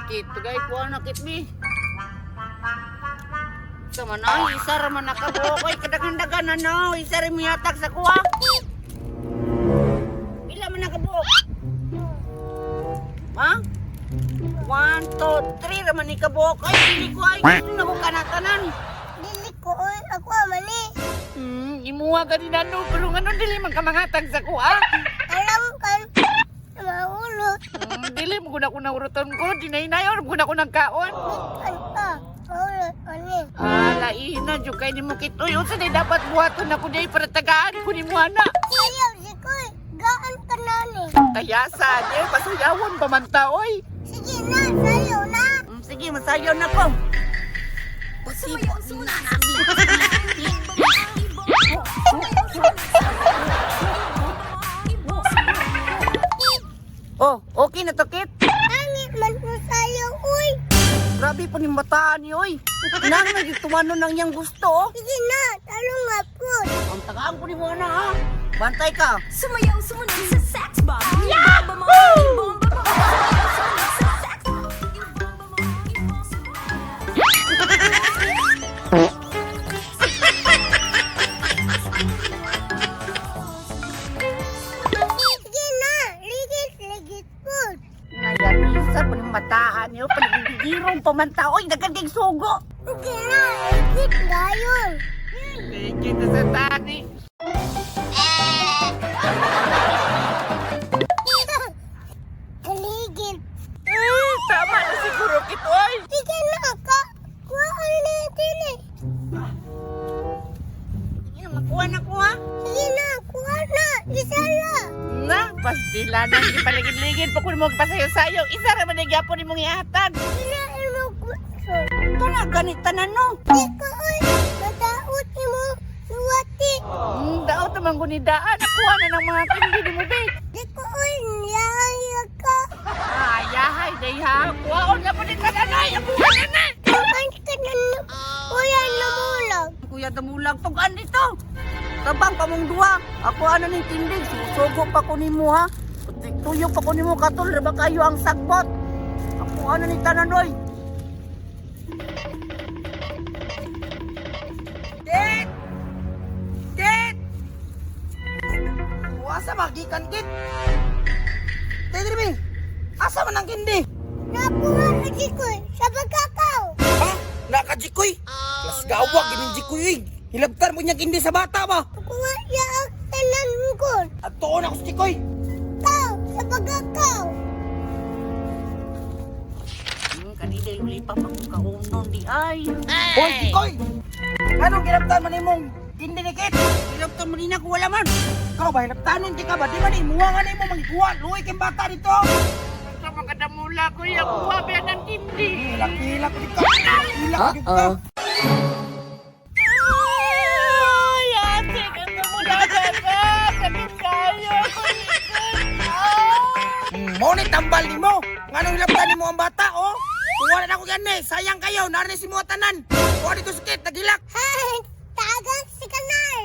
Kit, tagay ko na kit mi. Sa manay, isa ra man nakabuok. Oy, kadaghan-daghan na no. Isa ra mihatag sa kuha. Pila man nakabuok? Ha? 1, 2, 3 ra man ni kabuok. Ay, dili ko ay. Gusto na ko kanatanan. Dili ko oy, ako man ni. Imuha ka din ano, pero ngano dili man ka mangatag sa kuha. Alam kan maulot. Dili mo guna ko na uruton ko, dinay-nayon mo guna ko ng kaon. Kan ka, maulot ani. Ah, lain na, jud kay nimo kit. Uy, unsa day dapat buhaton ako day para tagaan ko nimo ana. Sayaw si Koy, gaan ka na ni. Kaya sa eh, pasuyawon pa man ta, oy. Sige na, sayaw na. Sige, masayaw na ko. Sumayaw, sumunod sa Oh, okay na to, Kit. Angit man ko sayaw, uy. Grabe pa ni mataan ni, oy. Nang nagitumanon nang iyang gusto, oh. Sige na, talo nga po. Ang tagaan ko nimo ana, ha. Bantay ka. Sumayaw, sumunod sa sex bomb. Yahoo! Bomba mo! Sumayaw, sumunod sa sex bomb. Bomba mo! Sige na, ligit, ligit po. Ngayon, isa pa ni mataan ni, oh. Panigigirong pamanta, oy. Daghan kay sugo. Sige na, ligit gayon. Ligit na sa tani. Kaligit. Eh, tama na siguro, Kit, oy. Sige na, ka. Kuha na dili. Sige na, makuha na ko, ha. Sige na, kuha na. Isa na. Na, pastila na, hindi paligid-ligid pa kung magpasayo-sayo. Isa ra man ang gyapon nimong ihatag. Sige na, imo gusto. Kana ganit tanan no. Di ko, uy. Madaot imo suwati. Daot naman ko ni daan. Nakuha na ng mga kindi ni mo, be. Di ko, uy. Niyaya ka. Ay, ay, day ha. Kuhaon na po ni tanan ay. Kuha na na. Tugan ka na kuya namulag. Kuya damulag tugan dito. Tabang pa mong duha. Ako ano ning tindig. Susugo pa ko nimo ha. Tuyo pa ko nimo katol ra ba kayo ang sagbot. Ako ano ni tanan oy. Kit! Kit! Asa magikan, Kit? Tedri mi, asa man ang kindi? Nakuha na si Koy sa pagkakaw. Ha? Nakajikoy? Mas gawag, gining jikoy, uy. Hilabtan mo niyang kindi sa bata ba? Kuha niya ang tanan ko. At tuon ako sa jikoy. Kaw, sa pagkakaw. Kanina uli pa pa kong kaunon di ay. Hoy, jikoy! Anong gilabtan man imong kindi ni Kit? Hilabtan mo nina ko wala man. Ikaw ba, hilabtanon di ka ba? Di man imuha nga na imo mangikuha. Luwi kang bata dito. Sa mga damula ko ya kuha ba ng tindi. Hilak-hilak ko dito. Hilak ko dito. Ay, ate, katumunaga ka. Sakit kayo. Mo ni tambal nimo. Nganong hilabtan nimo ang bata, oh? Kung wala na ko yan eh, sayang kayo, narin si mo tanan. Kuha dito sa Kit, nagilak. Hay, tagang si Kanal.